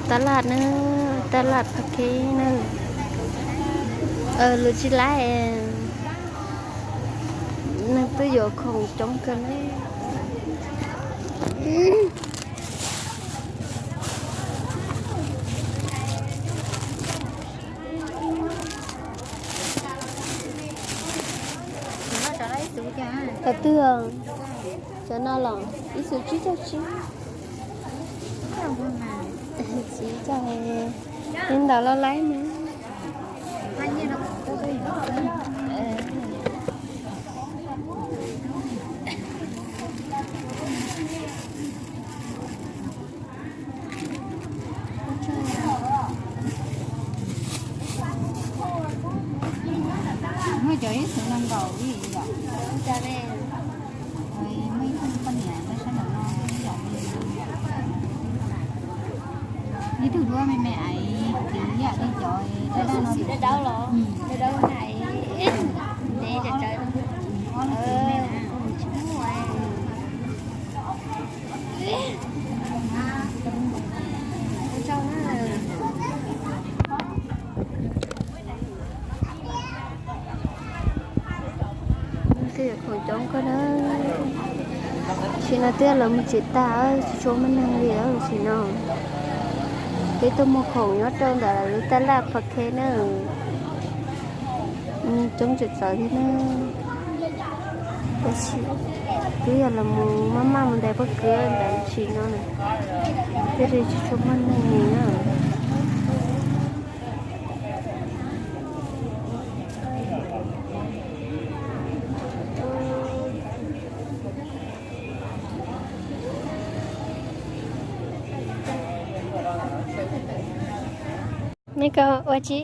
Tab laj na, tab laj pha kheb na. Luag tsis laib, neeg twb yuav khoom coob kawg na. Cov twg? Cov no los ib xus tsib caug tsib. Tsib caug, li ntawd los laib mas. Muaj cov ib xus nees nkaum li yom. Muaj ib tug poj niam nyob sab nraum no ib yam li. Ib tug duab me me aiv, ib yam li cov dawb dawb los. Twb yuav khoom coob kawg na. Tam sim no twb los mus tsis tag, tsis tshua muaj neeg li tam sim no. Peb tuaj muag khoom nyob rau ntawm lub tab laj pha kheb na. Coob txawv txawv thiab na. Tab sis twb yog los mus maj maj mus ntais pob kws ntawm tam sim no na, thiaj li tsis tshua muaj neeg li na. Neb koj ua tsi?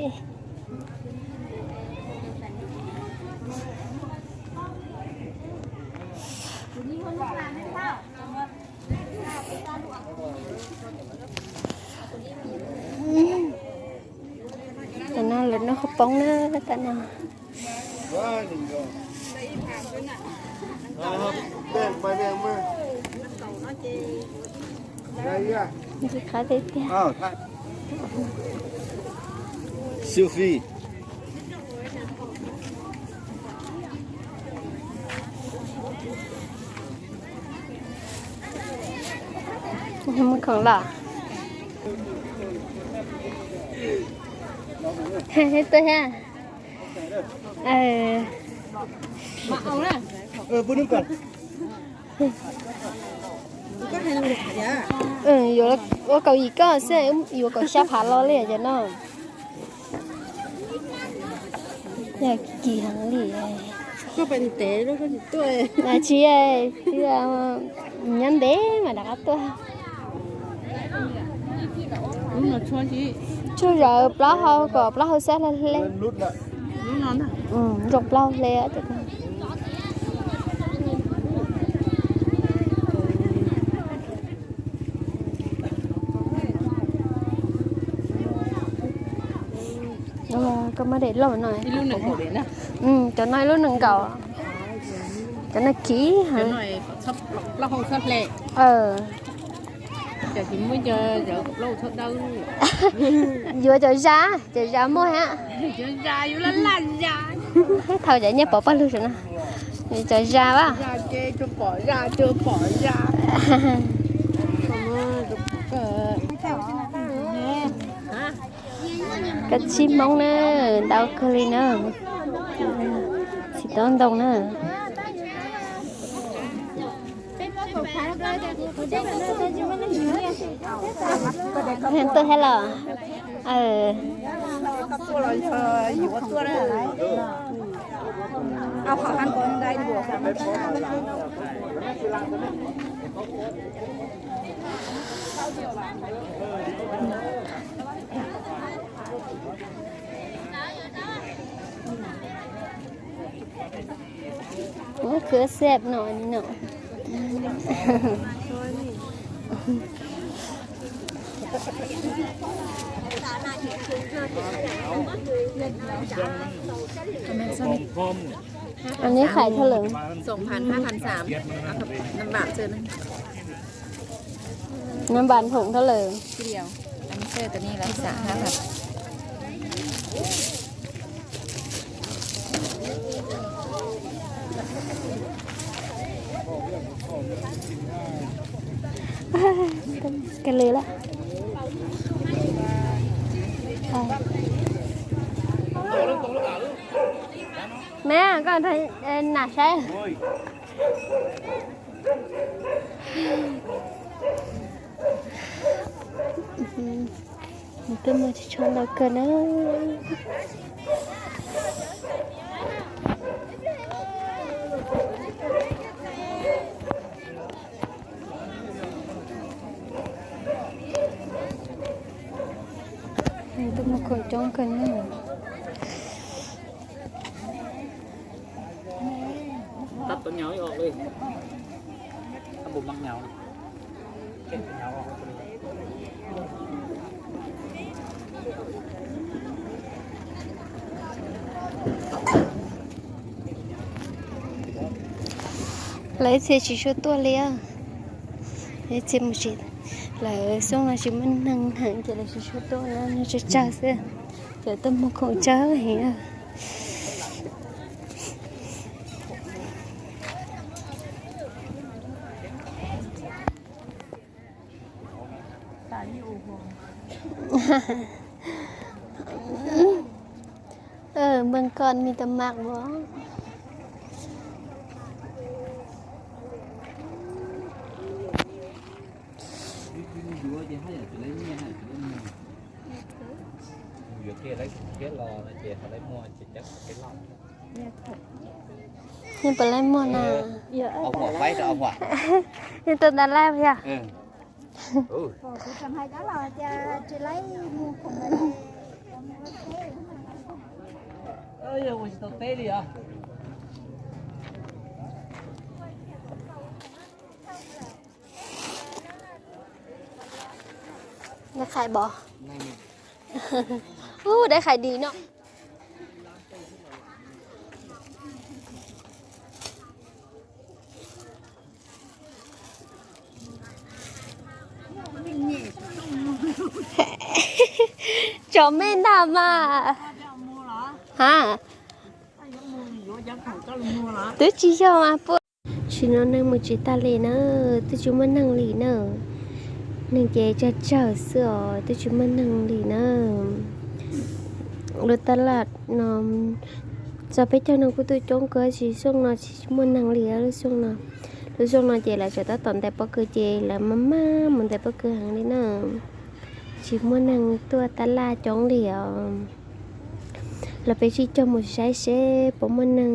Tam no lawv noj qhaub poob na, tam no. Qab tiag tiag. Muaj khoom los. Tuaj thiab. Yuav ua kaum yim koj xwb, yuav kaum xya phav los li cov no. Yog kis heev li. Tsis, nyob ntev mas rov qab tuaj. Tshuaj zawv plaub hau kom plaub hau xab hle hle. Zoo plaub hau hle. Koj muab daim loj no. Cov no ib lub nees nkaum. Cov no kiv heev. Yuav cov zas, cov zas muaj hab. Thaum cov nyiaj pov pawg lug saum no. Cov zas as. Kab tsib Hmoob na, ntau kawg li na. Txiv tau ntoo na. Tuaj thiab los? Ua khwv xeeb no no. Anv neb khais thaj lawm? Nam bam thoom thaj lawm? Tus ni lawv xav hab. Ka lw lawm. Meb, koj nam saib. Nws twb muaj tsis tshua ntau kawg na. Nws twb muaj khoom coob kawg na. Lawv ib txhia tsis tshua tuaj li. Ib txhia mus tsis, lawv xyoo no tsis muaj neeg heev ces lawv tsis tshua tuaj na, neeg tsawg tsawg xwb. Cov tuaj muag khoom tsawg heev. Npawg Koj me tus mam os. Nws puas laij muag na? Nws tus ntawd laij yog. Dai qhais bov. Ub, dai qhais dim no. Tsov me ntag mas. Ha, twb tsis yog mas. Tam sim no neeg mus tsis tag li na, twb tsis muaj neeg li na. Neeg ces tsawg tsawg xwb os, twb tsis muaj neeg li na. Lub taj laj no, txog peb caug no kuj tuaj coob kawg, tab sis xyoo no tsis muaj neeg li lub xyoo no. Lub xyoo no ces lawv tseem tab tom ntais pob kws ces lawv maj maj mus ntais pob kws heev li na. Tsis muaj neeg tuaj taj laj coob li os. Los peb sib cog mus saib seb puas muaj neeg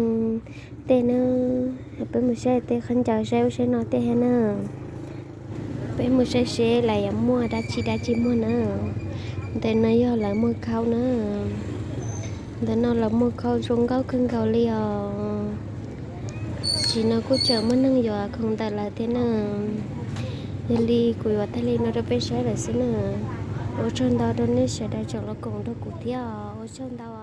tej na. Peb mus saib tej khaub ncaws saib ub saib no tej thiab na. Peb mus saib seb lawv yuav muaj dab tsi dab tsi muag na. Ntawm no yog lawv muag khaub na. Ntawm no lawv muag khaub zoo nkauj kawg nkaus li os. Tam sim no kuj tseem muaj neeg yuav khoom ntawm lawv thiab na. Yog li kuv yuav tag li no rau peb saib lawm xwb na. Ua tsaug ntau rau nej sawv daws tseem los koom nrog kuv thiab os. Ua tsaug ntau.